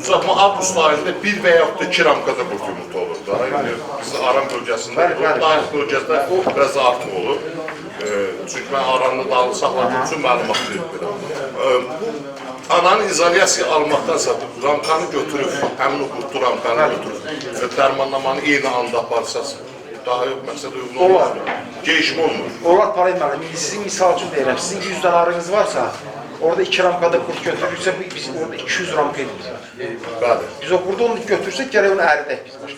Uzatma avqust ayında 1 və yaxud da 2 ramkada qurd yumurta olur da. Yəni biz Aran bölgəsində, Dağlıq bölgəsində biraz artıq olur. Çünki mən Aranda dağlıq saxladığım üçün məlumat verirəm. Bu ananın izolyasiya almaqdansa ramkanı götürüb, həmin o qurtlu ramkanı götürüb və dərmanlamanı eyni anda aparsaz daha yox, məqsəd uyğun olmur. Gecikmə olmur. Onlar para etməli. İndi sizin misal üçün deyirəm, sizin 100 dənə arınız varsa, orada 2 ramkada qurd götürürsə, biz orada 200 ramka edirik. Bəli. Biz o qurdu onu götürsək, gərək onu əridək biz başqa.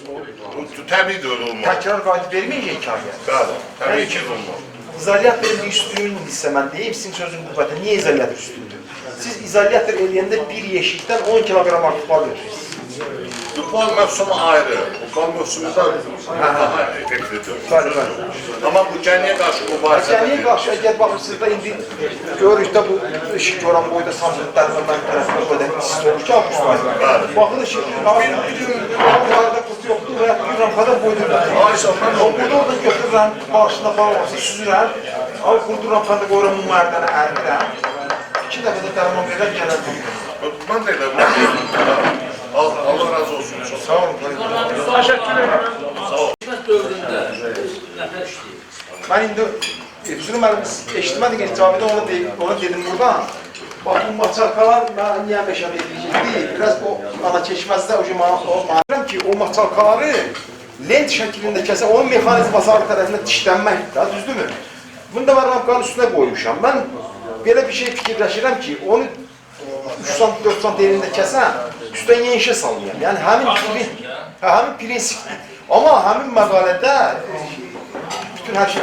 Təbii də öyle olmalı. Təkrar qayıdıb verməyəcək ki, arıya. Bəli, təbii ki olmalı. İzolyatorun bir üstünlüyünü isə mən deyim, sizin sözün qüvvəti. Niyə izolyator üstündür? Siz izolyator eləyəndə bir yeşikdən 10 kiloqram artıq bal verirsiniz. Bu bal mövsümü ayrı. Bu bal mövsümündə daha effektlidir. Bəli, bəli. Amma bu gəniyə qarşı mübarizədə Gəniyə qarşı əgər baxırsınız da indi görürük də bu işıq görən boyda Samsung dərmanların tərəfində o qədər isti olur ki, avqust ayında. Baxırıq ki, bir qurtu yoxdur və ya bir ramkada boyda Ayşə, mən O qurdu oradan götürürəm, başına bal olsa süzürəm, al qurdu ramkada qoyuram, mum ərdənə əridirəm. 2 dəfə də dərman verirəm, gələn Mən də elə bunu deyirəm. Allah razı olsun. Çox Sağ olun. Təşəkkür edirəm. Sağ olun. Dövründə nəfər işləyir. Mən indi Füzuli müəllim eşitmədiniz camidə onu, onu dedim buradan. Bax bu maçalkalar mən niyə meşədə eləyəcək? Biraz o ana keçməzdə o ki, ki o maçalkaları lent şəklində kəsə onun mexanizması arxa tərəfindən dişlənməkdir, da, düzdürmü? Bunu da mən ramkanın üstünə qoymuşam. Mən belə bir şey fikirləşirəm ki, onu 3 sant, 4 sant elində kəsən, üstdən yenişə salmayam. Yəni həmin prinsipdir. Amma həmin məqalədə bütün hər şey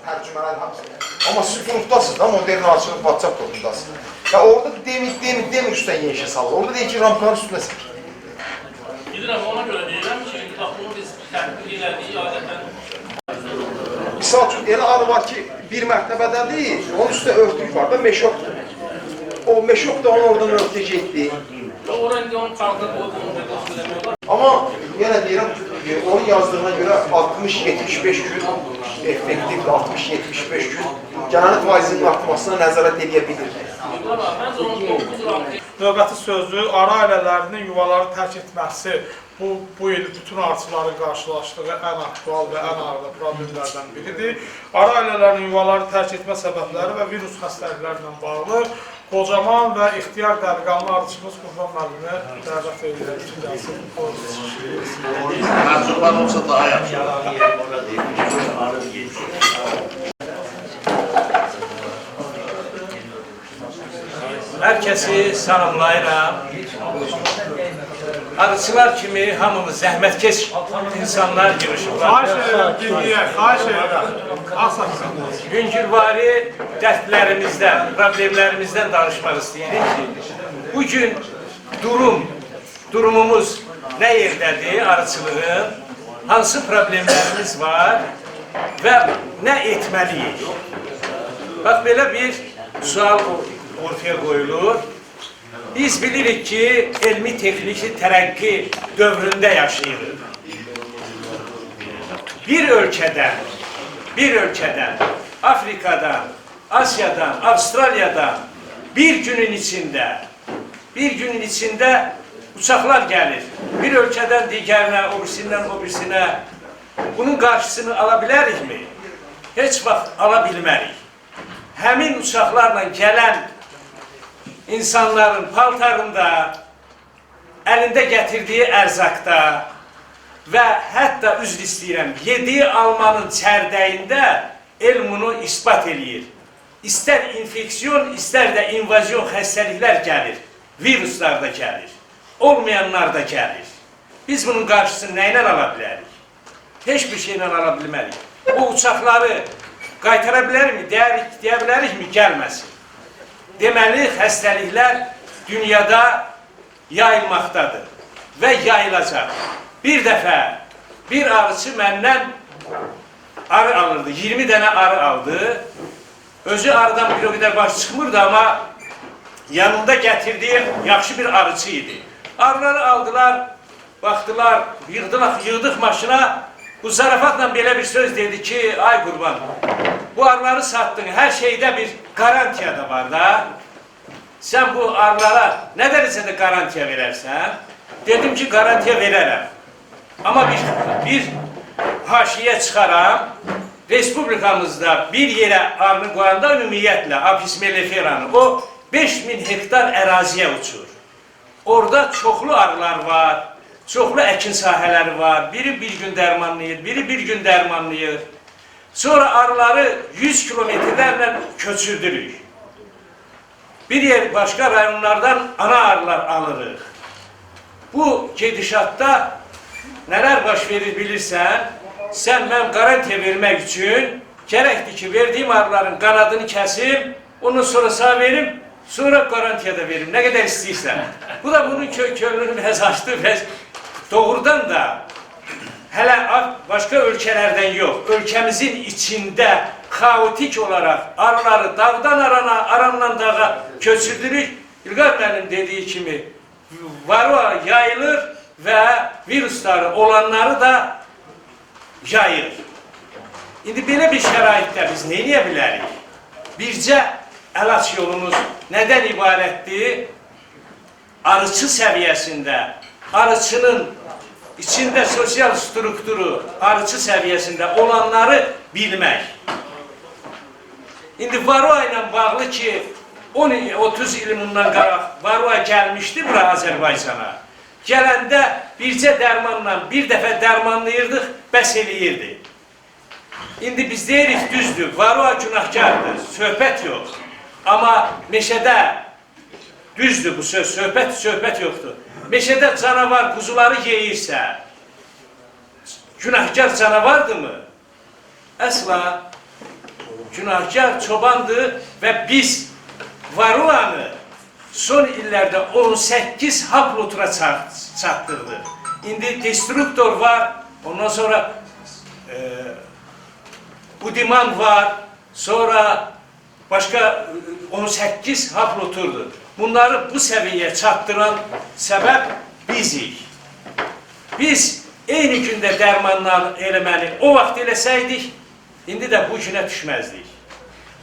tərcümələr hamısı. Amma siz qrupdasınız da, modern arıçılıq WhatsApp qrupundasınız. Ya orada demir üstdən yenişə salır. Orada deyir ki, ramkanın üstünə sal. Bilirəm, ona görə deyirəm ki, bax bunu biz tətbiq elədik adətən. Misal üçün, elə arı var ki, bir mərtəbədədir, onun üstünə örtük var da, meşokdur. O meşok da onu oradan örtəcəkdir. Ora indi onun kağıda qoyub onu da söyləmək olar. Amma yenə deyirəm, onun yazdığına görə 60-75 gün effektivdir, 60-75 gün gələni faizinin artmasına nəzarət edə bilir. Məncə onun 9 ramka Növbəti sözü arı ailələrinin yuvaları tərk etməsi bu il bütün arıçıların qarşılaşdığı ən aktual və ən ağır problemlərdən biridir. Arı ailələrinin yuvaları tərk etmə səbəbləri və virus xəstəliklərlə bağlı qocaman və ixtiyar dəliqanlı arıçımız Qurban müəllimi dəvət edirəm ki, gəlsin. Məhsullar olsa daha yaxşı. Hər kəsi salamlayıram. Arıçılar kimi hamımız zəhmətkeş insanlar yığışıblar. Xahiş edirəm, dinləyək, xahiş edirəm. Asaqsın. Yüngülvari dərdlərimizdən, problemlərimizdən danışmaq istəyirik ki, bugün durumumuz nə yerdədir arıçılığın, hansı problemlərimiz var və nə etməliyik? Bax, belə bir sual ortaya qoyulur. Biz bilirik ki, elmi texniki tərəqqi dövründə yaşayırıq. Bir ölkədən, Afrikadan, Asiyadan, Avstraliyadan bir günün içində uçaqlar gəlir. Bir ölkədən digərinə, o birisindən o birisinə. Bunun qarşısını ala bilərikmi? Heç vaxt ala bilmərik. Həmin uçaqlarla gələn insanların paltarında, əlində gətirdiyi ərzaqda və hətta üzr istəyirəm, yediyi almanın çərdəyində elm bunu isbat eləyir. İstər infeksiyon, istər də invazyon xəstəliklər gəlir, viruslar da gəlir, olmayanlar da gəlir. Biz bunun qarşısını nə ilə ala bilərik? Heç bir şeylə ala bilmərik. O uçaqları qaytara bilərmi, deyə bilərikmi? Gəlməsin. Deməli, xəstəliklər dünyada yayılmaqdadır və yayılacaq. Bir dəfə bir arıçı məndən arı alırdı, 20 dənə arı aldı. Özü arıdan bir o qədər baş çıxmırdı, amma yanında gətirdiyi yaxşı bir arıçı idi. Arıları aldılar, baxdılar, yığdıq maşına. Bu zarafatla belə bir söz dedi ki, ay qurban, bu arıları satdın, hər şeydə bir qarantiya da var da. Sən bu arılara nə dərəcədə qarantiya verərsən? Dedim ki, qarantiya verərəm. Amma bir haşiyə çıxaram, Respublikamızda bir yerə arını qoyanda ümumiyyətlə Apis melliferanı o 5000 hektar əraziyə uçur. Orada çoxlu arılar var, çoxlu əkin sahələri var. Biri bir gün dərmanlayır, biri bir gün dərmanlayır. Sonra arıları 100 kilometrlərlə köçürdürük. Bir yer başqa rayonlardan ana arılar alırıq. Bu gedişatda nələr baş verir bilirsən, sən mən qarantiya vermək üçün gərəkdir ki, verdiyim arıların qanadını kəsim, ondan sonra sağ verim, sonra qarantiya da verim, nə qədər istəyirsən. Bu da bunun könlünü biraz açdı, biraz doğrudan da hələ başqa ölkələrdən yox, ölkəmizin içində xaotik olaraq arıları dağdan arana, arandan dağa köçürdürük. İlqar müəllim dediyi kimi varroa yayılır və virusları olanları da yayır. İndi belə bir şəraitdə biz nə edə bilərik? Bircə əlac yolumuz nədən ibarətdir? Arıçı səviyyəsində, arıçının içində sosial strukturu, arıçı səviyyəsində olanları bilmək. İndi varroa ilə bağlı ki, 30 il bundan qabaq varroa gəlmişdi bura Azərbaycana. Gələndə bircə dərmanla bir dəfə dərmanlayırdıq, bəs eləyirdi. İndi biz deyirik düzdür, varroa günahkardır, söhbət yox. Amma meşədə düzdür bu söz, söhbət yoxdur. Meşədə canavar quzuları yeyirsə, günahkar canavardırmı? Əsla günahkar çobandır və biz varroanı son illərdə 18 haplotura çatdırdıq. İndi destruktor var, ondan sonra budiman var, sonra başqa 18 haploturdur. Bunları bu səviyyəyə çatdıran səbəb bizik. Biz eyni gündə dərmanlar eləməli o vaxt eləsəydik, indi də bu günə düşməzdik.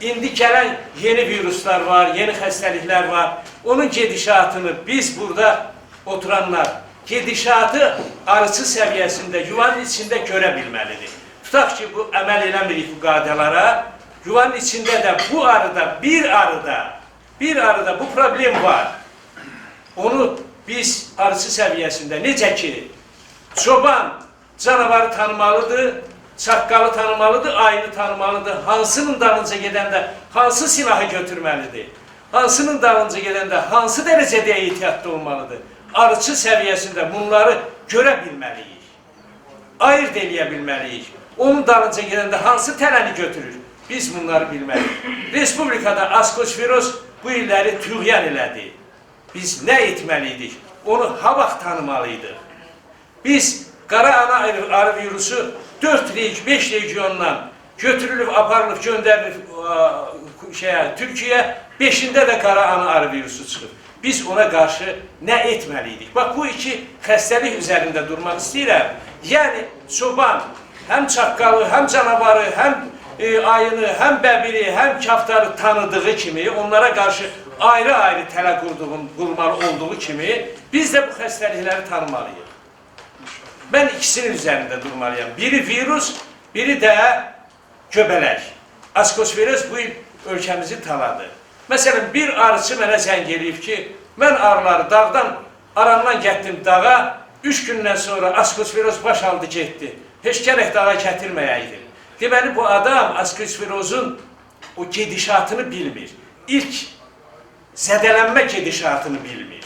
İndi gələn yeni viruslar var, yeni xəstəliklər var. Onun gedişatını biz burada oturanlar gedişatı arıçı səviyyəsində, yuvanın içində görə bilməlidir. Tutaq ki, bu əməl eləmirik bu qaydalara, yuvanın içində də bu arıda, bir arıda bu problem var. Onu biz arıçı səviyyəsində necə ki, çoban canavarı tanımalıdır, çaqqalı tanımalıdır, ayını tanımalıdır, hansının dalınca gedəndə hansı silahı götürməlidir, hansının dalınca gedəndə hansı dərəcədə ehtiyatlı olmalıdır. Arıçı səviyyəsində bunları görə bilməliyik, ayırt eləyə bilməliyik. Onun dalınca gedəndə hansı tələni götürür, biz bunları bilməliyik. Respublikada askosferoz bu illəri tüğyan elədi. Biz nə etməliydik? Onu ha vaxt tanımalıydıq. Biz qara ana arı virusu 4 5 regiondan götürülüb, aparılıb, göndərilib Türkiyə, 5-ində də qara ana arı virusu çıxıb. Biz ona qarşı nə etməliydik? Bax, bu iki xəstəlik üzərində durmaq istəyirəm. Yəni, çoban həm çaqqalı, həm canavarı, həm ayını, həm bəbiri, həm kaftarı tanıdığı kimi, onlara qarşı ayrı-ayrı tələ qurmalı olduğu kimi, biz də bu xəstəlikləri tanımalıyıq. Mən ikisinin üzərində durmalıyam. Biri virus, biri də göbələk. Askosferoz bu il ölkəmizi taladı. Məsələn, bir arıçı mənə zəng eləyib ki, mən arıları dağdan, arandan getdim dağa, 3 gündən sonra askosferoz baş aldı getdi. Heç gərək dağa gətirməyəydim. Deməli, bu adam askosferozun o gedişatını bilmir. İlk zədələnmə gedişatını bilmir.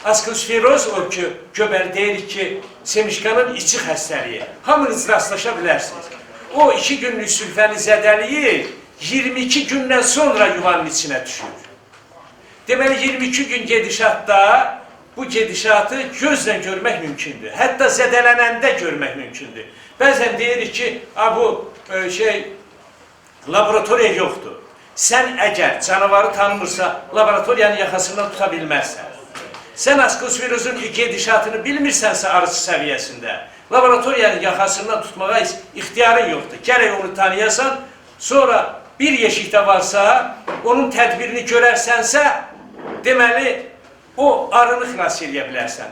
Askosferoz o ki, göbəl deyirik ki, semişkanın içi xəstəliyi. Hamınız rastlaşa bilərsiniz. O 2 günlük sülfəni zədəliyir, 22 gündən sonra yuvanın içinə düşür. Deməli, 22 gün gedişatda bu gedişatı gözlə görmək mümkündür. Hətta zədələnəndə görmək mümkündür. Bəzən deyirik ki, bu laboratoriya yoxdur. Sən əgər canavarı tanımırsa, laboratoriyanın yaxasından tuta bilməzsən. Sən askosferozun gedişatını bilmirsənsə arıçı səviyyəsində, laboratoriyanın yaxasından tutmağa ixtiyarın yoxdur. Gərək onu tanıyasan, sonra bir yeşikdə varsa, onun tədbirini görərsənsə, Deməli, o arını xilas eləyə bilərsən.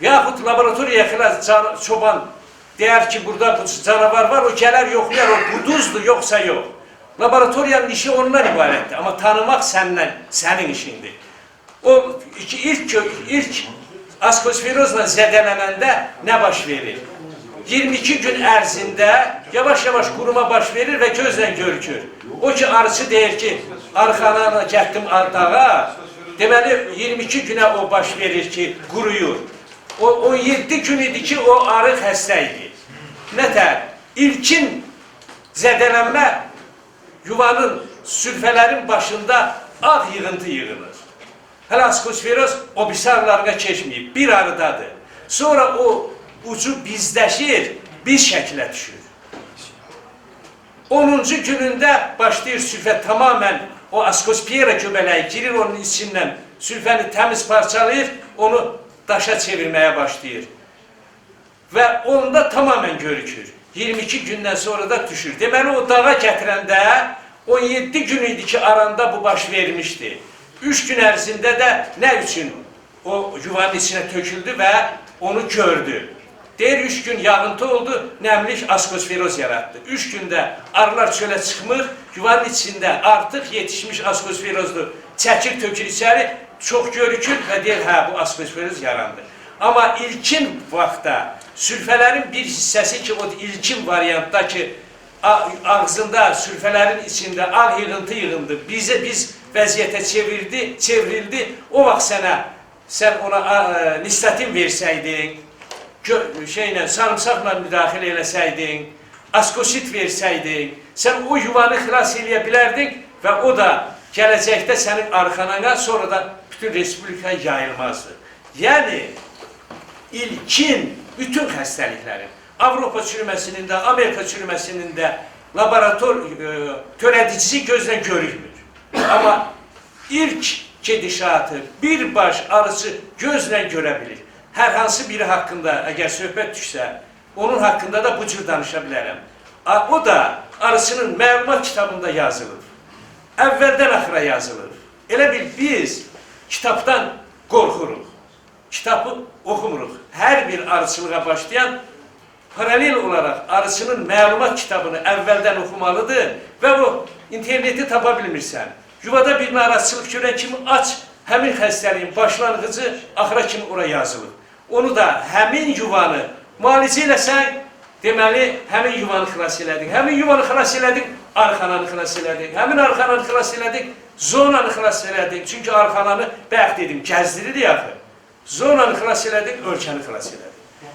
Yaxud laboratoriyaya xilas çoban deyər ki, burada bu canavar var, o gələr yoxlayar, o quduzdur, yoxsa yox. Laboratoriyanın işi ondan ibarətdir, amma tanımaq səndən, sənin işindir. O ilk askosferozla zədələnəndə nə baş verir? 22 gün ərzində yavaş-yavaş quruma baş verir və gözlə görükür. O ki, arıçı deyir ki, arxana gətdim dağa, deməli 22 günə o baş verir ki, quruyur. O 17 gün idi ki, o arı xəstə idi. Nətər? İlkin zədələnmə yuvanın, sülfələrin başında ağ yığıntı yığılır. Hələ askosferoz o birisi arılarına keçməyib, bir arıdadır. Sonra o ucu bizləşir, bir şəklə düşür. 10. günündə başlayır sülfə tamamən o askospiyera göbələyi girir onun içindən, sülfəni təmiz parçalayır, onu daşa çevirməyə başlayır. Və onda tamamən görükür. 22 gündən sonra da düşür. Deməli o dağa gətirəndə 17 gün idi ki aranda bu baş vermişdi. 3 gün ərzində də nə üçün o yuvanın içinə töküldü və onu gördü. Deyir 3 gün yağıntı oldu, nəmlik askosferoz yaratdı. 3 gündə arılar çölə çıxmır, yuvanın içində artıq yetişmiş askosferozdur. Çəkir, tökür içəri, çox görükür və deyir, hə bu askosferoz yarandı. Amma ilkin vaxtda sülfələrin bir hissəsi ki, o ilkin variantda ki, ağzında, sülfələrin içində ağ yığıntı yığındı, biz vəziyyətə çevrildi. O vaxt sən ona nistatin versəydin, sarımsaqla müdaxilə eləsəydin, askosit versəydin, sən o yuvanı xilas eləyə bilərdin və o da gələcəkdə sənin arxanana, sonra da bütün respublikaya yayılmazdı. Yəni, ilkin bütün xəstəliklərin, Avropa çürüməsinin də, Amerika çürüməsinin də laborator törədicisi gözlə görükmür. Amma ilk gedişatı bir baş arıcı gözlə görə bilir. Hər hansı biri haqqında əgər söhbət düşsə, onun haqqında da bu cür danışa bilərəm. O da arıçının məlumat kitabında yazılır. Əvvəldən axıra yazılır. Elə bil biz kitabdan qorxuruq. Kitabı oxumuruq. Hər bir arıçılığa başlayan paralel olaraq arıçının məlumat kitabını əvvəldən oxumalıdır və o interneti tapa bilmirsən. Yuvada bir narahatçılıq görən kimi aç, həmin xəstəliyin başlanğıcı axıra kimi ora yazılır. Onu da həmin yuvanı müalicə eləsən, deməli həmin yuvanı xilas elədin. Həmin yuvanı xilas elədin, arxananı xilas elədin. Həmin arxananı xilas elədin, zonanı xilas elədin. Çünki arxananı, bayaq dedim, gəzdiririk axı. Zonanı xilas elədin, ölkəni xilas elədin.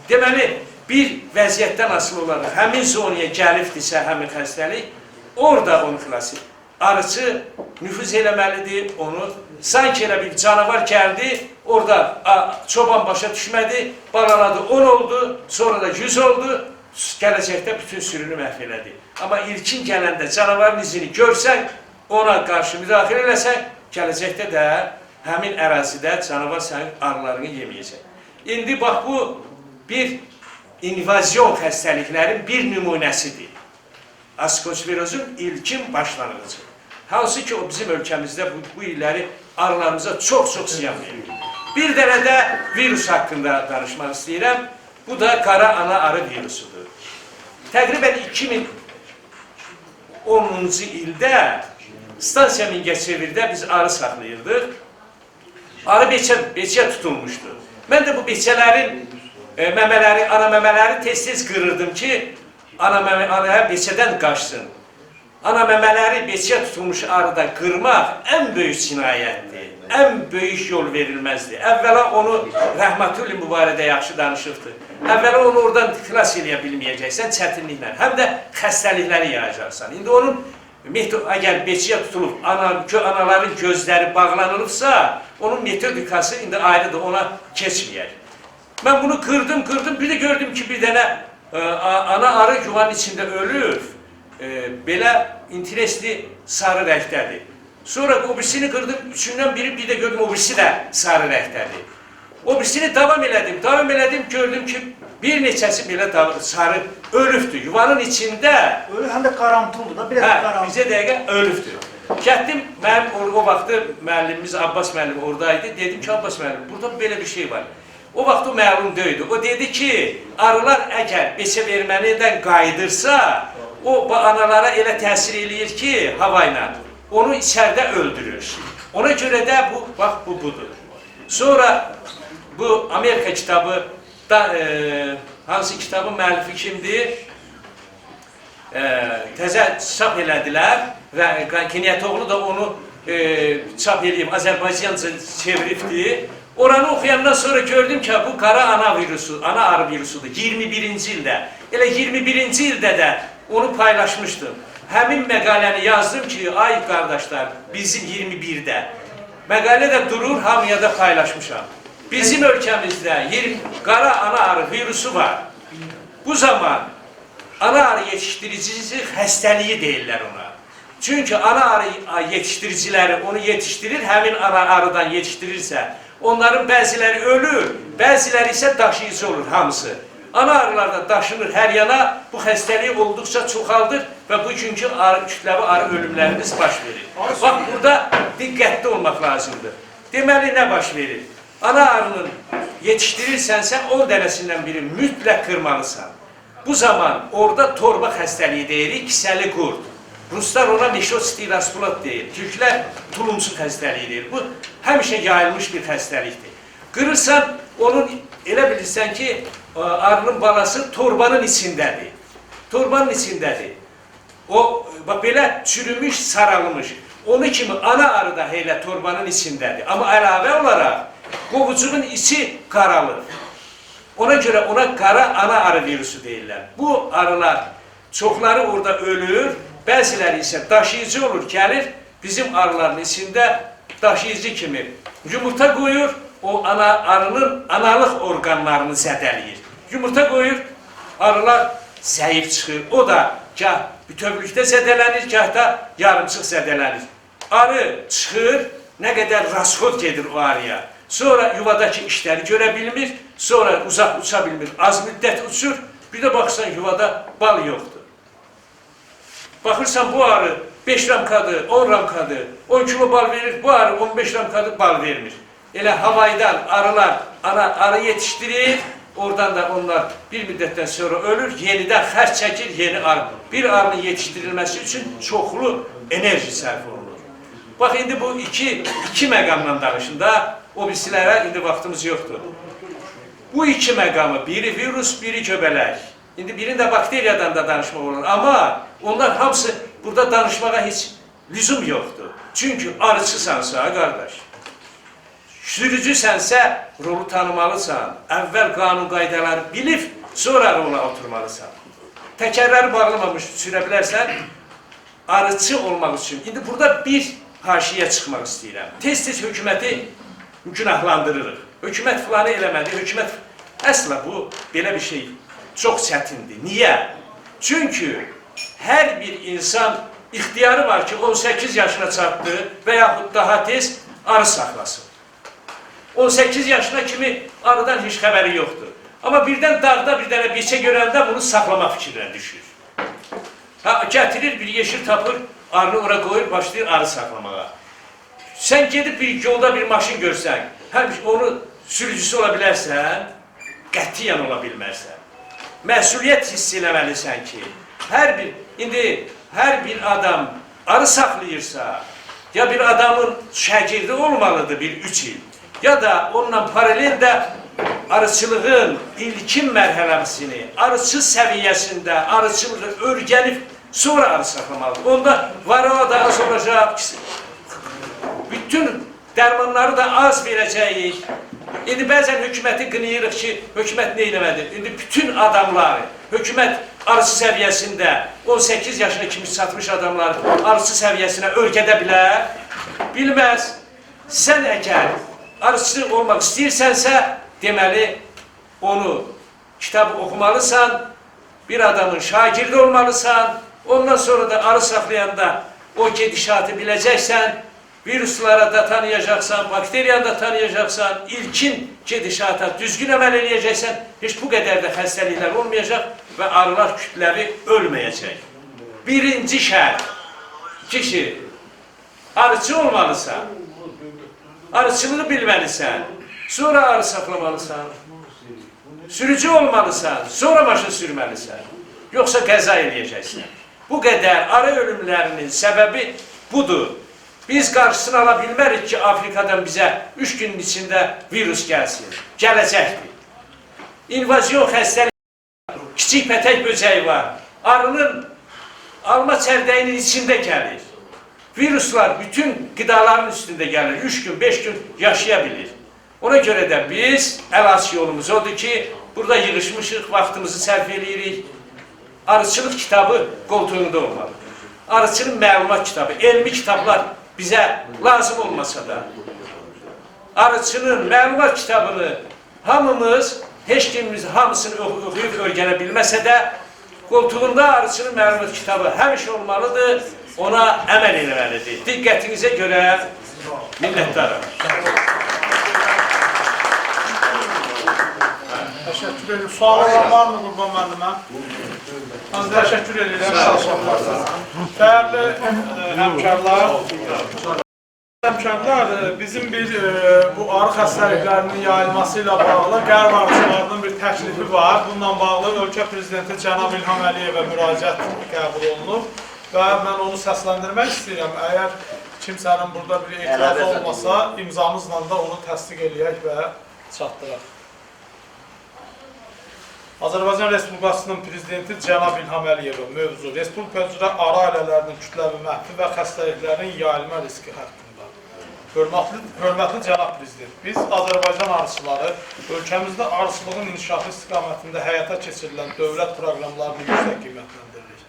Deməli, bir vəziyyətdən asılı olaraq həmin zonaya gəlibdirsə həmin xəstəlik, orada onu xilas edir. Arıçı nüfuz eləməlidir onu. Sanki elə bir canavar gəldi, orada çoban başa düşmədi, balaladı 10 oldu, sonra da 100 oldu, gələcəkdə bütün sürünü məhv elədi. Amma ilkin gələndə canavarın izini görsən, ona qarşı müdaxilə eləsən, gələcəkdə də həmin ərazidə canavar sənin arılarını yeməyəcək. İndi bax bu bir invazyon xəstəliklərin bir nümunəsidir. Askosferozun ilkin başlanğıcı. Hansı ki o bizim ölkəmizdə bu illəri arılarımıza çox-çox ziyan verir. Bir dənə də virus haqqında danışmaq istəyirəm. Bu da qara ana arı virusudur. Təqribən 2010-cu ildə stansiya Mingəçevirdə biz arı saxlayırdıq. Arı beçə tutulmuşdu. Mən də bu beçələrin məmələri, ana məmələri tez-tez qırırdım ki, anaya beçədən qaçsın. Ana məmələri beçəyə tutulmuş arıda qırmaq ən böyük cinayətdir. Ən böyük yol verilməzdir. Əvvəla onu Rəhmətulli mübarədə yaxşı danışıbdır. Əvvəla onu oradan xilas eləyə bilməyəcəksən çətinliklə. Həm də xəstəlikləri yayacaqsan. İndi onun əgər beçəyə tutulub, anaların gözləri bağlanılıbsa, onun metodikası indi ayrıdır, ona keçməyək. Mən bunu qırdım, bir də gördüm ki, bir dənə ana arı yuvanın içində ölür, belə interesli sarı rəngdədir. Sonra o birisini qırdım, üçündən biri, bir də gördüm o birisi də sarı rəngdədir. O birisini davam elədim, gördüm ki, bir neçəsi belə sarı ölübdür. Yuvanın içində... Ölü, həm də qarantıldır da, biraz qarantul. Hə, bizə dəqiqə ölübdür. Getdim, mənim o vaxtı müəllimimiz Abbas müəllim oradaydı. Dedim ki, Abbas müəllim, burada belə bir şey var. O vaxt o məlum deyildi. O dedi ki, arılar əgər beçə verməlidən qayıdırsa, o analara elə təsir eləyir ki, hava ilə, onu içəridə öldürür. Ona görə də bu, bax bu budur. Sonra bu Amerika kitabı, da, hansı kitabın müəllifi kimdir? Təzə çap elədilər və Keniyyətoğlu da onu çap eləyib, Azərbaycanca çeviribdi. Oranı oxuyandan sonra gördüm ki, bu qara ana virusu, ana arı virusudur. 21-ci ildə. Elə 21-ci ildə də onu paylaşmışdım. Həmin məqaləni yazdım ki, ay qardaşlar, bizim 21-də. Məqalə də durur, hamıya da paylaşmışam. Bizim ölkəmizdə qara ana arı virusu var. Bu zaman ana arı yetişdiricisi xəstəliyi deyirlər ona. Çünki ana arı yetişdiriciləri onu yetişdirir, həmin ana arıdan yetişdirirsə, onların bəziləri ölür, bəziləri isə daşıyıcı olur hamısı. Ana arılar da daşınır hər yana, bu xəstəliyi olduqca çoxaldır və bugünkü arı, kütləvi arı ölümlərimiz baş verir. Bax, burada diqqətli olmaq lazımdır. Deməli, nə baş verir? Ana arının yetişdirirsənsə, 10 dənəsindən biri mütləq qırmalısan. Bu zaman orada torba xəstəliyi deyirik, kisəli qurd. Ruslar ona meşosti rasplot deyir. Türklər tulumsu xəstəliyi deyir. Bu həmişə yayılmış bir xəstəlikdir. Qırırsan, onun elə bilirsən ki, arının balası torbanın içindədir. Torbanın içindədir. O, bax, belə çürümüş, saralmış. Onu kimi ana arı da elə torbanın içindədir. Amma əlavə olaraq qovucuğun içi qaralır. Ona görə ona qara ana arı virusu deyirlər. Bu arılar çoxları orada ölür, bəziləri isə daşıyıcı olur, gəlir bizim arıların içində daşıyıcı kimi yumurta qoyur, o ana arının analıq orqanlarını zədələyir. Yumurta qoyur, arılar zəif çıxır. O da gah bütövlükdə zədələnir, gah da yarımçıq zədələnir. Arı çıxır, nə qədər rasxod gedir o arıya. Sonra yuvadakı işləri görə bilmir, sonra uzaq uça bilmir, az müddət uçur. Bir də baxırsan yuvada bal yoxdur. Baxırsan bu arı 5 ramkadır, 10 ramkadır, 10 kilo bal verir, bu arı 15 ramkadır, bal vermir. Elə havaydan arılar ana arı yetişdirir, oradan da onlar bir müddətdən sonra ölür, yenidən xərc çəkir, yeni arı. Bir arının yetişdirilməsi üçün çoxlu enerji sərf olunur. Bax, indi bu iki məqamla danışın da, o birisilərə indi vaxtımız yoxdur. Bu iki məqamı, biri virus, biri göbələk. İndi birini də bakteriyadan da danışmaq olur. Amma onlar hamısı burada danışmağa heç lüzum yoxdur. Çünki arıçısansa, qardaş, sürücüsənsə rolu tanımalısan. Əvvəl qanun qaydaları bilib, sonra rola oturmalısan. Təkərləri bağlamamış sürə bilərsən, arıçı olmaq üçün. İndi burada bir haşiyə çıxmaq istəyirəm. Tez-tez hökuməti günahlandırırıq. Hökumət filanı eləmədi, hökumət... Əsla bu, belə bir şey çox çətindir. Niyə? Çünki hər bir insan ixtiyarı var ki, 18 yaşına çatdı və yaxud daha tez arı saxlasın. 18 yaşına kimi arıdan heç xəbəri yoxdur. Amma birdən dağda bir dənə biçə görəndə bunu saxlama fikrinə düşür. Ha, gətirir, bir yeşil tapır, arını ora qoyur, başlayır arı saxlamağa. Sən gedib bir yolda bir maşın görsən, həm onu sürücüsü ola bilərsən, qətiyyən ola bilməzsən. Məsuliyyət hiss eləməlisən ki, hər bir adam arı saxlayırsa, ya bir adamın şagirdi olmalıdır bir 3 il, ya da onunla paralel də arıçılığın ilkin mərhələsini, arıçı səviyyəsində arıçılığı öyrənib sonra arı saxlamalıdır. Onda varroa da az olacaq, bütün dərmanları da az verəcəyik. İndi bəzən hökuməti qınayırıq ki, hökumət nə eləmədi? İndi bütün adamları, hökumət arıçı səviyyəsində 18 yaşına kimi çatmış adamları arıçı səviyyəsinə öyrədə bilər? Bilməz. Sən əgər arıçı olmaq istəyirsənsə, deməli onu kitab oxumalısan, bir adamın şagirdi olmalısan, ondan sonra da arı saxlayanda o gedişatı biləcəksən, viruslara da tanıyacaqsan, bakteriyanı da tanıyacaqsan, ilkin gedişata düzgün əməl eləyəcəksən, heç bu qədər də xəstəliklər olmayacaq və arılar kütləvi ölməyəcək. Birinci şərt, kişi, Arıçı olmalısan. Arıçılığı bilməlisən. Sonra arı saxlamalısan. Sürücü olmalısan. Sonra maşın sürməlisən. Yoxsa qəza eləyəcəksən. Bu qədər arı ölümlərinin səbəbi budur. Biz qarşısını ala bilmərik ki, Afrikadan bizə 3 günün içində virus gəlsin. Gələcəkdir. İnvazyon xəstəlik, kiçik pətək böcəyi var. Arının alma çərdəyinin içində gəlir. Viruslar bütün qidaların üstündə gəlir. 3 gün, 5 gün yaşaya bilir. Ona görə də biz əlas yolumuz odur ki, burada yığışmışıq, vaxtımızı sərf eləyirik. Arıçılıq kitabı qoltuğunda olmalıdır. Arıçının məlumat kitabı, elmi kitablar bizə lazım olmasa da, arıçının məlumat kitabını hamımız, heç kimimiz hamısını oxuyub öyrənə bilməsə də, qoltuğunda arıçının məlumat kitabı həmişə olmalıdır, ona əməl eləməlidir. Diqqətinizə görə minnətdaram. Təşəkkür edirəm. Sual olan varmı Qurban müəllimə? Mən təşəkkür edirəm. Sağ olun. Dəyərli həmkarlar, bizim bir bu arı xəstəliklərinin yayılması ilə bağlı qərb arıçılarının bir təklifi var. Bununla bağlı ölkə prezidenti cənab İlham Əliyevə müraciət qəbul olunub və mən onu səsləndirmək istəyirəm. Əgər kimsənin burada bir etirazı olmasa, imzamızla da onu təsdiq eləyək və çatdıraq. Azərbaycan Respublikasının Prezidenti cənab İlham Əliyevə mövzu Respublika üzrə arı ailələrinin kütləvi məhvi və xəstəliklərin yayılma riski haqqında. Hörmətli cənab Prezident, biz Azərbaycan arıçıları ölkəmizdə arıçılığın inkişafı istiqamətində həyata keçirilən dövlət proqramlarını yüksək qiymətləndiririk.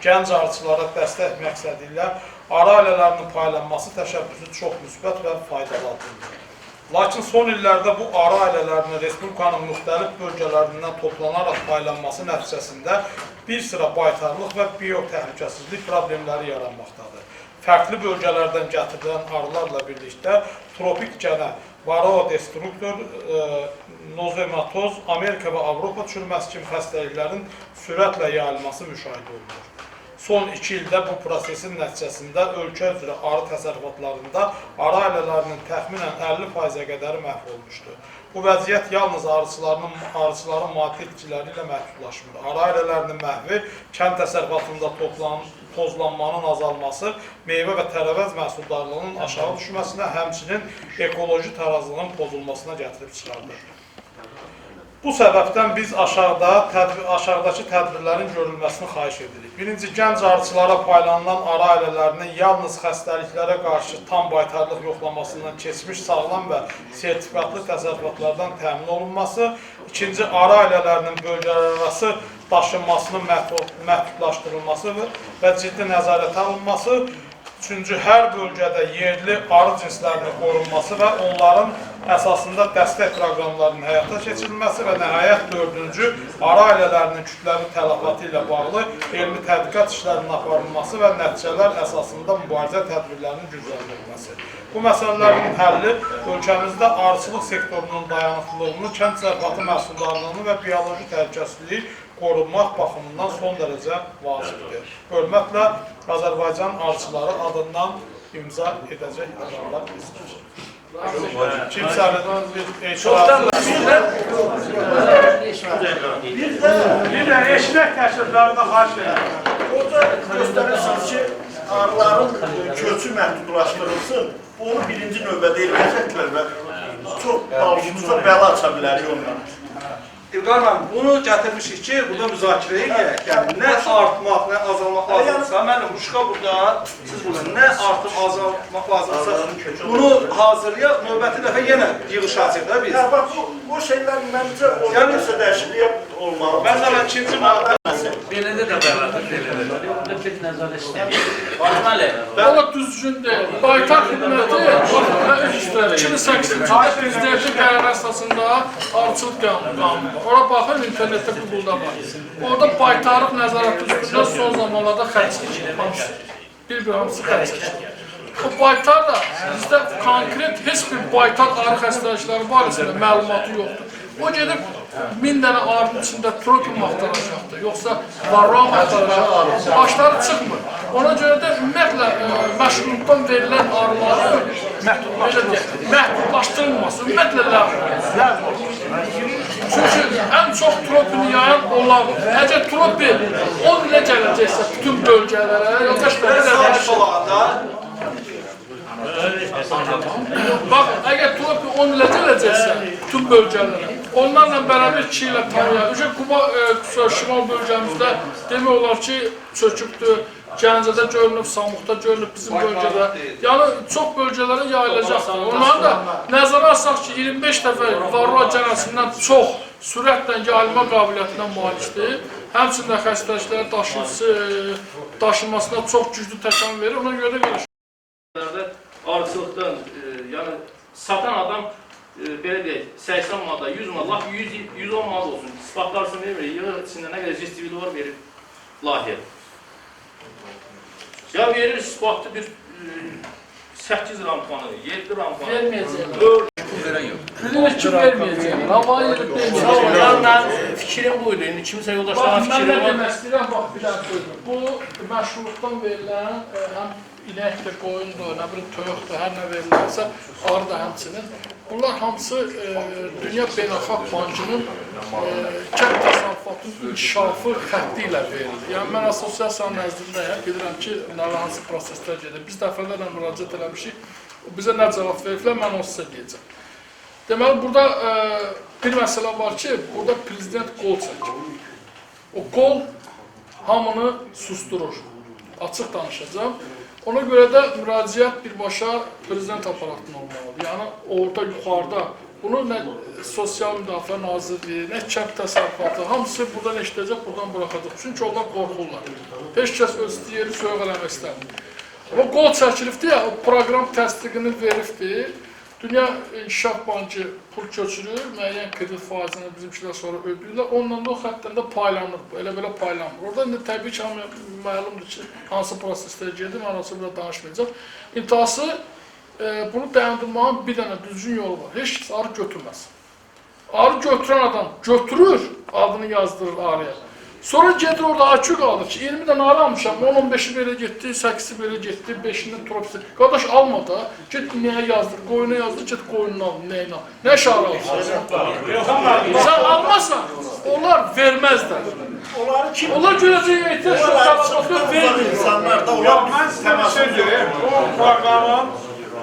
Gənc arıçılara dəstək məqsədi ilə arı ailələrinin paylanması təşəbbüsü çox müsbət və faydalı addımdır. Lakin son illərdə bu arı ailələrinin Respublikanın müxtəlif bölgələrindən toplanaraq paylanması nəticəsində bir sıra baytarlıq və biotəhlükəsizlik problemləri yaranmaqdadır. Fərqli bölgələrdən gətirilən arılarla birlikdə tropik gənə, varroa destruktor, nozematoz, Amerika və Avropa çürüməsi kimi xəstəliklərin sürətlə yayılması müşahidə olunur. Son 2 ildə bu prosesin nəticəsində ölkə üzrə arı təsərrüfatlarında arı ailələrinin təxminən 50%-ə qədəri məhv olmuşdur. Bu vəziyyət yalnız arıçıların maddi itkiləri ilə məhdudlaşmır. Arı ailələrinin məhvi, kənd təsərrüfatında tozlanmanın azalması, meyvə və tərəvəz məhsuldarlığının aşağı düşməsinə, həmçinin ekoloji tarazlığın pozulmasına gətirib çıxardır. Bu səbəbdən biz aşağıdakı tədbirlərin görülməsini xahiş edirik. Birinci, gənc arıçılara paylanılan arı ailələrinin yalnız xəstəliklərə qarşı tam baytarlıq yoxlamasından keçmiş sağlam və sertifikatlı təsərrüfatlardan təmin olunması. İkinci, arı ailələrinin bölgələrarası daşınmasının məhdudlaşdırılması və ciddi nəzarətə alınması. Üçüncü, hər bölgədə yerli arı cinslərinin qorunması və onların əsasında dəstək proqramlarının həyata keçirilməsi və nəhayət dördüncü, arı ailələrinin kütləvi tələfatı ilə bağlı elmi tədqiqat işlərinin aparılması və nəticələr əsasında mübarizə tədbirlərinin gücləndirilməsi. Bu məsələlərin həlli ölkəmizdə arıçılıq sektorunun dayanıqlılığını, kənd təsərrüfatı məhsuldarlığını və bioloji təhlükəsizliyi qorunmaq baxımından son dərəcə vacibdir. Hörmətlə, Azərbaycan arıçıları adından imza edəcək adamlar bizdir. Kimsənin bir etirazı... Bir də eşidək təkliflərini xahiş edirəm. Orada göstərirsiniz ki, arıların köçü məhdudlaşdırılsın, onu birinci növbədə eləyəcəklər və çox başımıza bəla aça bilərik ondan. İlqar müəllim, bunu gətirmişik ki, burada müzakirə edək. Yəni, nə artmaq, nə azalmaq lazımdırsa, müəllim, Ruşka burada, siz burada nə artım, azalmaq lazımdırsa, bunu hazırlayaq, növbəti dəfə yenə yığışacaq da biz. Ya bax, bu şeylər məncə orada nəsə dəyişikliyə olmalı. Mən də ikinci maddə. Belə də bəladır, belə də. Orada bir nəzarət istəyir. Deməli, Valla düzgün deyil. Baytar xidməti 2008-ci ildə prezidentin qərarı əsasında arıçılıq qanunu var. Ora baxın, internetdə, Google-da var. Orada baytarlıq nəzarəti üstündə son zamanlarda xərc çəkilir. Hamısı. Bir-bir hamısı xərc çəkilir. O baytar da bizdə konkret heç bir baytar arı xəstəlikləri barəsində məlumatı yoxdur. O gedib 1000 dənə arının içində tropim axtaracaqdır, yoxsa varroa axtaracaqdır. Başları çıxmır. Ona görə də ümumiyyətlə məşğulluqdan verilən arıların məhdudlaşdırılması, ümumiyyətlə ləğv olunsun. Çünki ən çox tropini yayan onlardır. Əgər tropi 10 ilə gələcəksə bütün bölgələrə, yoldaşlar, baxın, əgər tropi 10 ilə gələcəksə bütün bölgələrə, onlarla bərabər 2 ilə tanıya. Çünki Quba şimal bölgəmizdə demək olar ki, çökübdür. Gəncədə görünüb, Samuxda görünüb, bizim bölgədə. Yəni, çox bölgələrə yayılacaqdır. Onların da nəzərə alsaq ki, 25 dəfə varroa cənəsindən çox sürətlə yayılma qabiliyyətinə malikdir. Həmçinin də xəstəliklərin daşınmasına çox güclü təkan verir. Ona görə də belə. Arıçılıqdan, yəni satan adam, belə deyək, 80 manata, 100 manata, lap 110 manat olsun. İsbatlarsın vermir, yığır içində nə qədər cistivili var verir layihəyə. Ya verir isbatlı bir 8 rampanı, 7 rampanı. Verməyəcəklər. Bilirik ki, verməyəcəklər. Havaya yerib verməyəcəklər. Yəni, mən fikrim buydu. İndi kimsə yoldaşların fikri var. Bax, mən nə demək istəyirəm, bax, bir dənə söyləyim. Bu, məşğulluqdan verilən həm inəkdir, qoyundur, nə bilim, toyuqdur, hər nə verilənsə, arı da həmçinin. Bunlar hamısı Dünya Beynəlxalq Bankının kənd təsərrüfatının inkişafı xətti ilə verilir. Yəni, mən asosiasiyanın nəzdindəyəm, bilirəm ki, hansı proseslər gedir. Biz dəfələrlə müraciət eləmişik, bizə nə cavab veriblər, mən onu sizə deyəcəm. Deməli, burada bir məsələ var ki, burada prezident qol çəkir. O qol hamını susturur. Açıq danışacağam. Ona görə də müraciət birbaşa prezident aparatına olmalıdır. Yəni, orada, yuxarıda bunu nə Sosial Müdafiə Nazirliyi, nə kənd təsərrüfatı, hamısı buradan eşidəcək, buradan buraxacaq. Çünki onlar qorxurlar. Heç kəs öz yeri soyuq eləmək istəmir. Amma qol çəkilibdir, o proqram təsdiqini veribdir. Dünya İnkişaf Bankı pul köçürür, müəyyən kredit faizini bizimkilər sonra ödəyirlər. Onunla da o xəttdən də paylanır, elə belə paylanmır. Orada indi təbii ki, məlumdur ki, hansı proseslər gedir, mən orası burada danışmayacaq. İntihası, bunu dayandırmağın bir dənə düzgün yolu var. Heç kəs arı götürməz. Arı götürən adam götürür, adını yazdırır arıya. Sonra gedir orada AQ qalır ki, 20 dənə arı almışam, 10-15-i belə getdi, 8-i belə getdi, 5-inin tropisi. Qardaş alma da, get nəyə yazdır, qoyuna yazdır, get qoyununu al, nəyini al. Nə iş arı alırsan? Sən almasan, onlar verməzlər. Onlar görəcək ehtiyac yox, tələbat yox, vermir. Mən sizə bir şey deyim, bu proqramın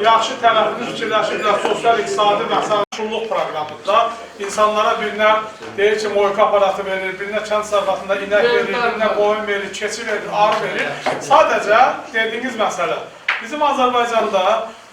yaxşı tərəfini fikirləşiblər, sosial-iqtisadi məşğulluq proqramında insanlara birinə deyir ki, moyka aparatı verir, birinə kənd təsərrüfatında inək verir, birinə qoyun verir, keçi verir, arı verir. Sadəcə dediyiniz məsələ, bizim Azərbaycanda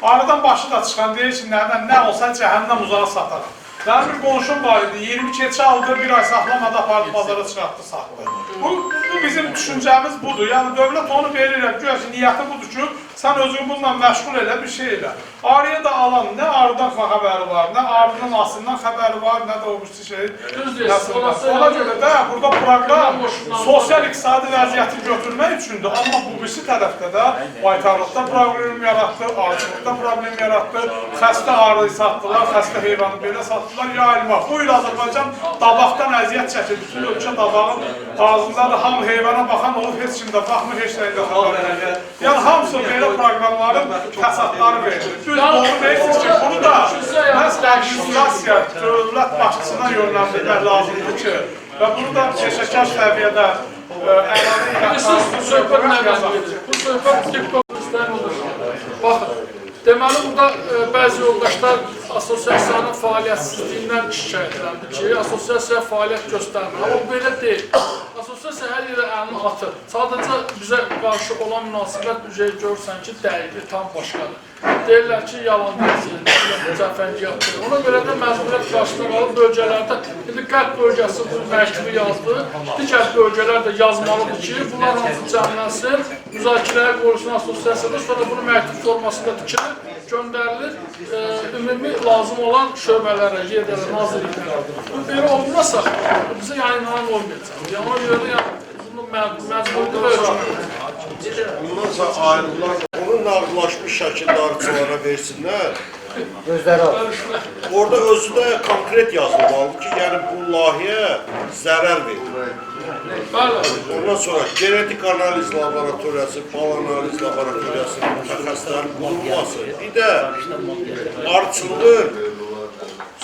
arıdan başı da çıxan deyir ki, nə olsa cəhənnəm uzağa sataram. Mənim bir qonşum var idi, 20 keçi aldı, bir ay saxlamadı, apardı, bazara çıxartdı, satdı. Bu bizim düşüncəmiz budur. Yəni, dövlət onu verir, güya ki, niyyəti budur ki, sən özünü bununla məşğul elə, bir şey elə. Arıya da alan, nə arıdan xəbəri var, nə arının asından xəbəri var, nə də o bir şey. Ona görə də burada proqram sosial-iqtisadi vəziyyəti götürmək üçündür. Amma bu birisi tərəfdə də baytarlıqda problem yaratdı, arıçılıqda problem yaratdı, xəstə arıyı satdılar, xəstə heyvanı belə satdılar, yayılmaq. Bu il Azərbaycan dabaqdan əziyyət çəkir, bütün ölkə dabağın ağzındadır, hamı heyvana baxan olub, heç kim də baxmır, heç nəyin də xəbəri yox. Yəni, hamısı belə proqramların fəsadları verilir. Düz doğru deyirsiniz ki, bunu da məhz administrasiya, dövlət başçısına yönləndirmək lazımdır ki, və bunu da peşəkar səviyyədə əlavə ilə söhbət nədən gedir? Bu söhbət TikTok istəyən olur. Baxın, deməli, burada bəzi yoldaşlar asosiasiyanın fəaliyyətsizliyindən şikayətləndi ki, asosiasiya fəaliyyət göstərmir. Amma belə deyil. Asosiasiya hər yerə əlini atır. Sadəcə bizə qarşı olan münasibət üzəyi görürsən ki, dəqiqdir, tam başqadır. Deyirlər ki, yalan deyilsin, cəfəngiyatdır. Ona görə də məcburiyyət qarşısında qalır bölgələrdə. İndi Qərb bölgəsi bu məktubu yazdı. Digər bölgələr də yazmalıdır ki, bunlar hamısı cəmlənsin, müzakirəyə qoyulsun asosiasiyada, sonra bunu məktub formasında tikilir, göndərilir ümumi lazım olan şöbələrə, yerlərə, nazirliklərə. Bu belə olmasa, bizə yayınlanan olmayacaq. Yəni, ona görə də bunu məcburiyyətlə ölçülür. Bundan sonra ayrılar, onu nağdlaşmış şəkildə arıçılara versinlər. Gözləri al. Orada özü də konkret yazılmalıdır ki, yəni bu layihə zərər verir. Bəli. Ondan sonra genetik analiz laboratoriyası, bal analiz laboratoriyasının mütəxəssislərin qurulması, bir də arıçılığın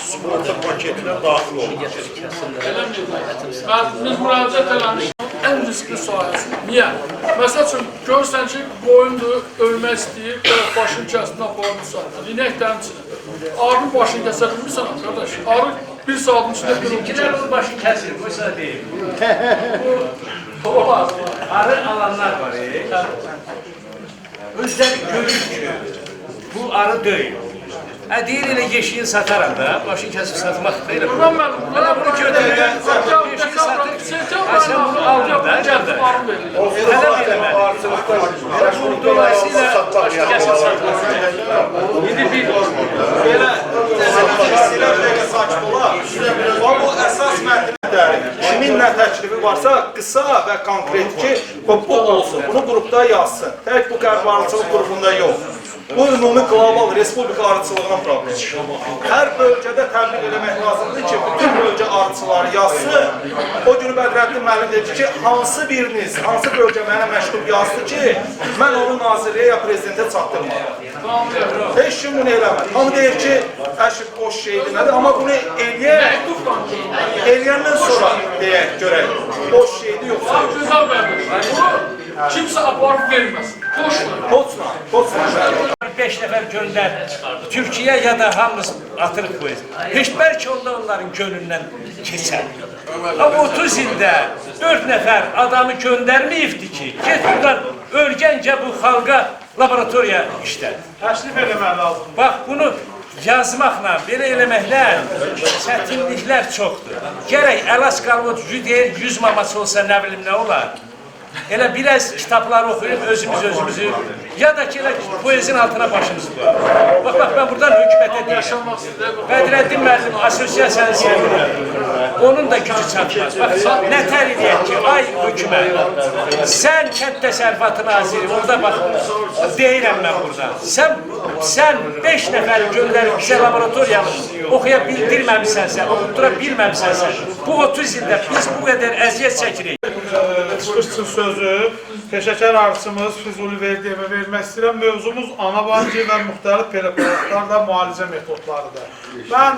sığorta paketinə daxil olması. Biz müraciət eləmişik ən riskli sahəsi. Niyə? Məsəl üçün, görürsən ki, qoyundur, ölmək istəyir, başını kəsdin, aparını satdın. İnək də həmçinin. Arının başını kəsə bilmirsən, qardaş. Arı bir saatın içində bir Bizimkilər onun başını kəsir, bu sənə deyim. Bu olar. Arı alanlar var. Özləri görür ki, bu arı deyil. Deyir elə yeşiyin sataram da, başını kəsib satmaq da elə. Qurban müəllim, Hələ bunu götürür, yeşiyi satır. Sən bunu almır da, qardaş. Tələb eləməli. Dolayısıyla başını kəsib satmaq. İndi bir belə istəyirəm bir dəqiqə sakit olaq. Bu əsas mətndir. Kimin nə təklifi varsa qısa və konkret ki, bu olsun. Bunu qrupda yazsın. Tək bu Qərb arıçılıq qrupunda yox. Bu ümumi qlobal respublika arıçılığının problemidir. Hər bölgədə təbliğ eləmək lazımdır ki, bütün bölgə arıçıları yazsın. O günü Bədrəddin müəllim dedi ki, hansı biriniz, hansı bölgə mənə məktub yazdı ki, mən onu nazirliyə ya prezidentə çatdırmadım. Heç kim bunu eləmədi. Hamı deyir ki, əşi boş şeydir, nədir? Amma bunu eləyəndən sonra deyək, görək, boş şeydir yoxsa yox. Gözəl müəllim, bunu kimsə aparıb verməsin. Qoşla. Qoçla, qoçla. 5 nəfər göndər Türkiyə ya da hamımız atırıq bu. Heç bəlkə onda onların gönlündən keçər. Amma 30 ildə 4 nəfər adamı göndərməyibdi ki, get buradan örgəncə bu xalqa laboratoriya işlət. Təklif eləmək lazımdır. Bax, bunu yazmaqla, belə eləməklə çətinliklər çoxdur. Gərək əlas qalıb deyir, 100 maması olsa nə bilim nə olar. Elə biraz kitabları oxuyub özümüz özümüzü, ya da ki elə poezin altına başımızı qoyalım. Bax, bax, mən buradan hökumətə deyirəm. Bədrəddin müəllim asosiasiyanı sevirəm. Onun da gücü çatmaz. Bax, nətər eləyək ki, ay hökumət, sən kənd təsərrüfatı naziri, orada bax, deyirəm mən buradan. Sən 5 nəfəri göndərib bizə laboratoriyanı oxuya bildirməmisənsə, oxutdura bilməmisənsə, bu 30 ildə biz bu qədər əziyyət çəkirik. Çıxış üçün sözü peşəkar arıçımız Füzuli Verdiyevə vermək istəyirəm. Mövzumuz ana banki və müxtəlif preparatlarla müalicə metodlarıdır. Mən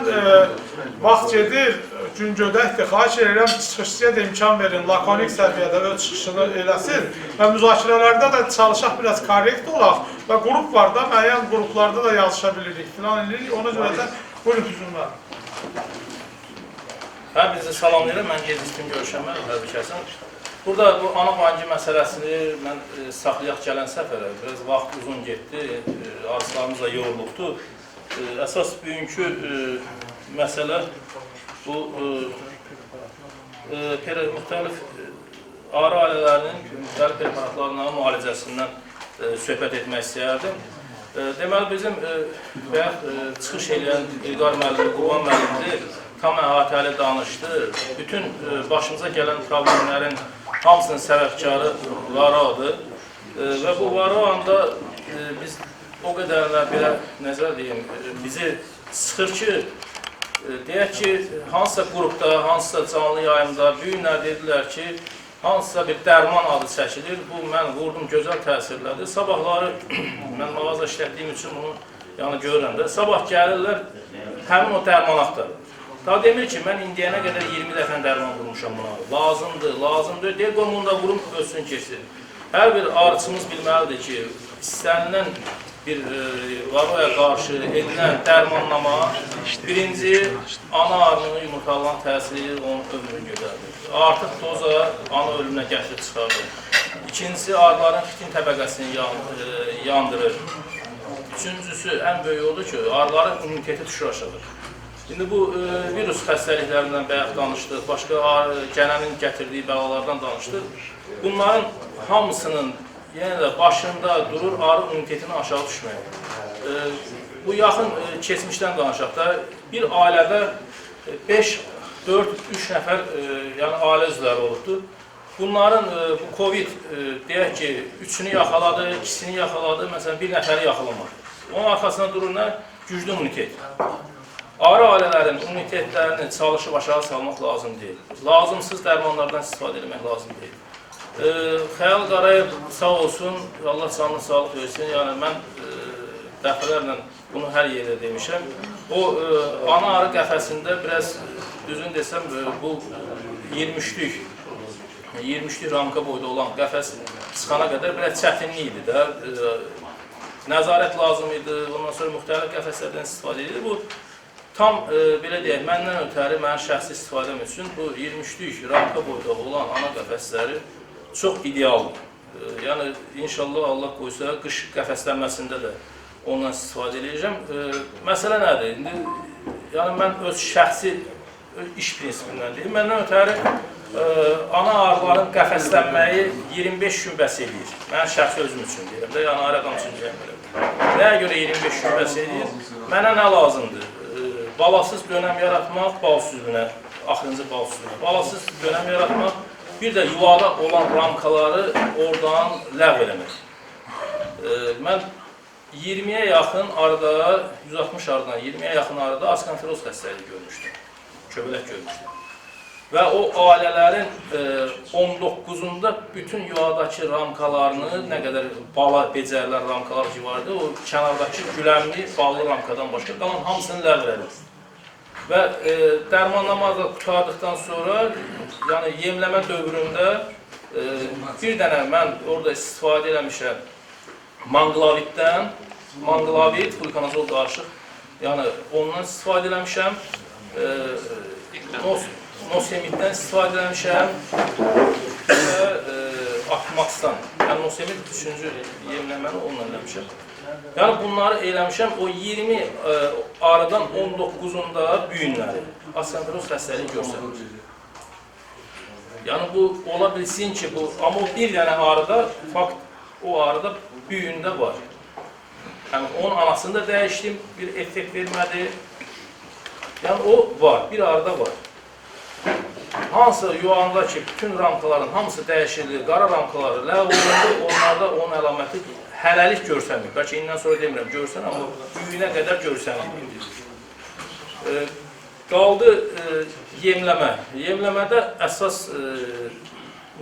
vaxt gedir, gün gödəkdir, xahiş edirəm çıxışçıya da imkan verin, lakonik səviyyədə öz çıxışını eləsin və müzakirələrdə də çalışaq biraz korrekt olaq və qrup var da, müəyyən qruplarda da yazışa bilirik, filan eləyirik. Ona görə də buyurun Füzuli müəllim. Hər birinizə salamlayıram, mən gecikdim görüşəmə, hər bir kəsin. Burada bu ana banki məsələsini mən saxlayaq gələn səfərə, biraz vaxt uzun getdi, arıçılarımız da yorulubdu. Əsas bugünkü məsələ bu müxtəlif arı ailələrinin müxtəlif preparatlarla müalicəsindən söhbət etmək istəyərdim. Deməli, bizim bayaq çıxış eləyən İlqar müəllim, Qurban müəllimdir, tam əhatəli danışdı. Bütün başımıza gələn problemlərin hamısının səbəbkarı varoadır. Və bu varoanda biz o qədərlə belə nəzər deyim, bizi sıxır ki, deyək ki, hansısa qrupda, hansısa canlı yayımda bu günlər dedilər ki, hansısa bir dərman adı çəkilir, bu mən vurdum, gözəl təsirlədir. Sabahları mən mağaza işlətdiyim üçün bunu yəni görürəm də, sabah gəlirlər həmin o dərman axtarır. Daha demir ki, mən indiyənə qədər 20 dəfə dərman vurmuşam buna. Lazımdır, lazımdır. Deyir, qoy bunu da vurum, ölsün, keçsin. Hər bir arıçımız bilməlidir ki, istənilən bir varoya qarşı edilən dərmanlama, birinci, ana arının yumurtalığına təsiri onun ömrünü götürür. Artıq doza ana ölümünə gətirib çıxardır. İkincisi, arıların xitin təbəqəsini yandırır. Üçüncüsü, ən böyük odur ki, arıların immuniteti düşür aşağı. İndi bu virus xəstəliklərindən bayaq danışdıq, başqa gənənin gətirdiyi bəlalardan danışdıq. Bunların hamısının yenə də başında durur arı immunitetinin aşağı düşməyi. Bu yaxın keçmişdən danışaq da, bir ailədə 5, 4, 3 nəfər yəni ailə üzvləri olubdur. Bunların bu COVID deyək ki, 3-ünü yaxaladı, 2-sini yaxaladı, məsələn bir nəfəri yaxalamadı. Onun arxasında durur nə? Güclü immunitet. Arı ailələrin immunitetlərini çalışıb aşağı salmaq lazım deyil. Lazımsız dərmanlardan istifadə etmək lazım deyil. Xəyal Qarayev sağ olsun, Allah canını sağlıq versin. Yəni mən dəfələrlə bunu hər yerdə demişəm. O ana arı qəfəsində biraz düzün desəm bu 23-lük ramka boyda olan qəfəs çıxana qədər biraz çətinlik idi də. Nəzarət lazım idi, ondan sonra müxtəlif qəfəslərdən istifadə edirdi. Bu tam belə deyək, məndən ötəri mənim şəxsi istifadəm üçün bu 23-lük ramka boyda olan ana qəfəsləri çox idealdır. Yəni inşallah Allah qoysa qış qəfəslənməsində də ondan istifadə edəcəm. Məsələ nədir? İndi, yəni mən öz şəxsi iş prinsipindən deyim. Məndən ötəri ana arıların qəfəslənməyi 25 gün bəs eləyir. Mən şəxsi özüm üçün deyirəm də, yəni ayrı adam üçün deyirəm. Nəyə görə 25 gün bəs eləyir? Mənə nə lazımdır? Balasız dönəm yaratmaq, bal süzümünə, axırıncı bal süzümünə. Balasız dönəm yaratmaq, bir də yuvada olan ramkaları oradan ləğv eləmək. Mən 20-yə yaxın arıda, 160 arıdan 20-yə yaxın arıda askanteroz xəstəliyi görmüşdüm, köbələk görmüşdüm. Və o ailələrin 19-unda bütün yuvadakı ramkalarını, nə qədər bala becərilər ramkalar ki vardı, o kənardakı güləmli ballı ramkadan başqa qalan hamısını ləğv elədim. Və dərmanlama da qurtardıqdan sonra, yəni yemləmə dövründə bir dənə mən orada istifadə eləmişəm manglavitdən, manglavit, flukonazol qarışıq, yəni ondan istifadə eləmişəm, nosemiddən istifadə eləmişəm və Akmaxdan, yəni nosemid üçüncü yemləməni onunla eləmişəm. Yəni bunları eləmişəm, o 20 arıdan 19-unda büyünləri, askanteroz xəstəliyi görsənir. Yəni bu ola bilsin ki, bu, amma o bir dənə arıda, fakt o arıda büyündə var. Yəni onun anasını da dəyişdim, bir effekt vermədi. Yəni o var, bir arıda var. Hansı yuvanda ki, bütün ramkaların hamısı dəyişildi, qara ramkaları ləğv olundu, onlarda onun əlaməti hələlik görsənmir. Bəlkə indən sonra demirəm, görsən, amma büyüyünə qədər görsənmir. Qaldı yemləmə. Yemləmədə əsas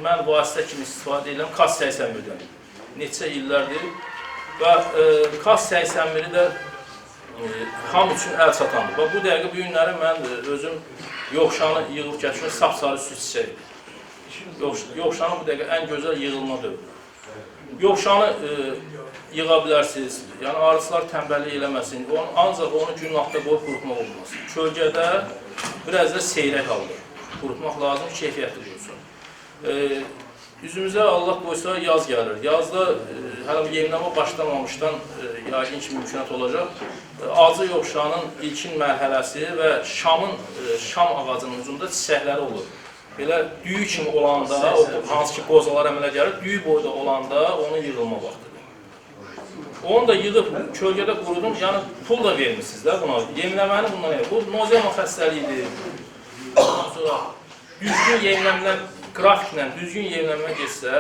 mən vasitə kimi istifadə edirəm KAS 81-dən. Neçə illərdir və KAS 81-i də ham üçün əl çatandır. Bax, bu dəqiqə bu günləri mən özüm yoxşanı yığıb gətirir, sapsarı süd çiçəyidir. Yoxşanı bu dəqiqə ən gözəl yığılma dövrü. Yoxşanı yığa bilərsiniz, yəni arıçılar tənbəllik eləməsin, ancaq onu günün altında qoyub qurutmaq olmaz. Kölgədə biraz da seyrək halda qurutmaq lazım, keyfiyyətli qurutsun. Üzümüzə Allah qoysa yaz gəlir. Yazda hələ yemləmə başlamamışdan yəqin ki mümkünat olacaq. Acı yoxşanın ilkin mərhələsi və şamın, şam ağacının ucunda çiçəkləri olur. Belə düyü kimi olanda, hansı ki qozalar əmələ gəlir, düyü boyda olanda onun yığılma vaxtıdır. Onu da yığıb kölgədə qurudun, yəni pul da vermişsiniz də buna. Yemləməni bundan elə. Bu nozema xəstəliyidir. Ondan sonra düzgün yemləmə, qrafiklə düzgün yemlənmə getsə,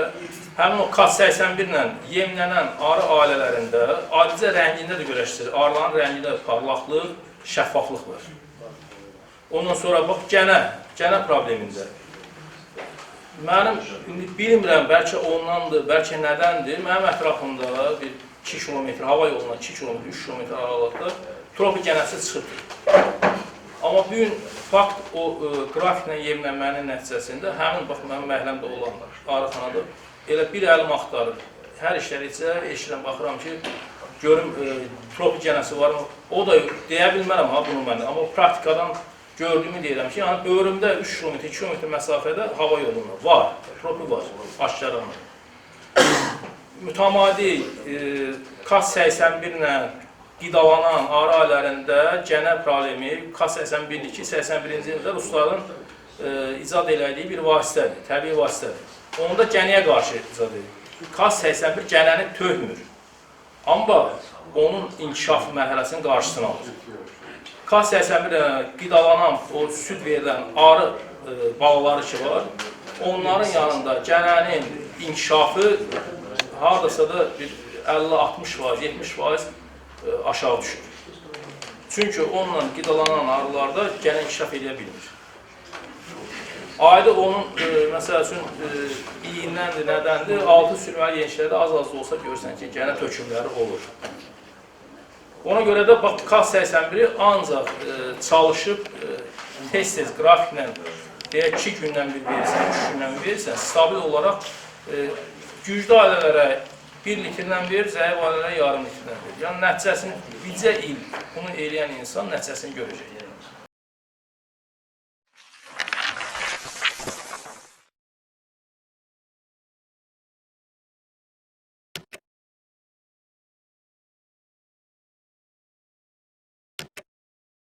həmin o KAS 81 ilə yemlənən arı ailələrində adicə rəngində də görəşdir. Arıların rəngində parlaqlıq, şəffaflıq var. Ondan sonra bax gənə problemində. Mənim indi bilmirəm, bəlkə ondandır, bəlkə nədəndir. Mənim ətrafımda bir 2 kilometr hava yolundan 2 kilometr, 3 kilometr aralıqda tropik gənəsi çıxıbdır. Amma bu gün fakt o qrafiklə yemlənmənin nəticəsində həmin bax mənim məhəlləmdə olan arıxanada elə bir əlim axtarır. Hər işlədikcə eşidirəm, baxıram ki, görüm tropik gənəsi varmı? O da deyə bilmərəm ha bunu mən. Amma praktikadan gördüyümü deyirəm ki, yəni böyrümdə 3 kilometr, 2 kilometr məsafədə hava yolunda var, tropi var, aşkarlanır. Mütəmadi KAS 81 ilə qidalanan arı ailələrində gənə problemi KAS 81-dir ki, 81-ci ildə rusların icad elədiyi bir vasitədir, təbii vasitədir. Onu da gənəyə qarşı icad edir. KAS 81 gənəni tökmür, amma onun inkişaf mərhələsinin qarşısını alır. KAS 81 qidalanan, o süd verilən arı balaları ki var, onların yanında gənənin inkişafı hardasa da bir 50-60%, 70% aşağı düşür. Çünki onunla qidalanan arılarda gənə inkişaf edə bilmir. Ayda onun, məsəl üçün, iyindəndir, nədəndir, 6 sürməli genişlərdə az-az da olsa görürsən ki, gənə tökümləri olur. Ona görə də bax, K81-i ancaq çalışıb tez-tez qrafiklə, deyək 2 gündən bir verirsən, 3 gündən bir verirsən, stabil olaraq güclü ailələrə 1 litrdən verir, zəif ailələrə yarım litrdən verir. Yəni nəticəsini bircə il bunu eləyən insan nəticəsini görəcək.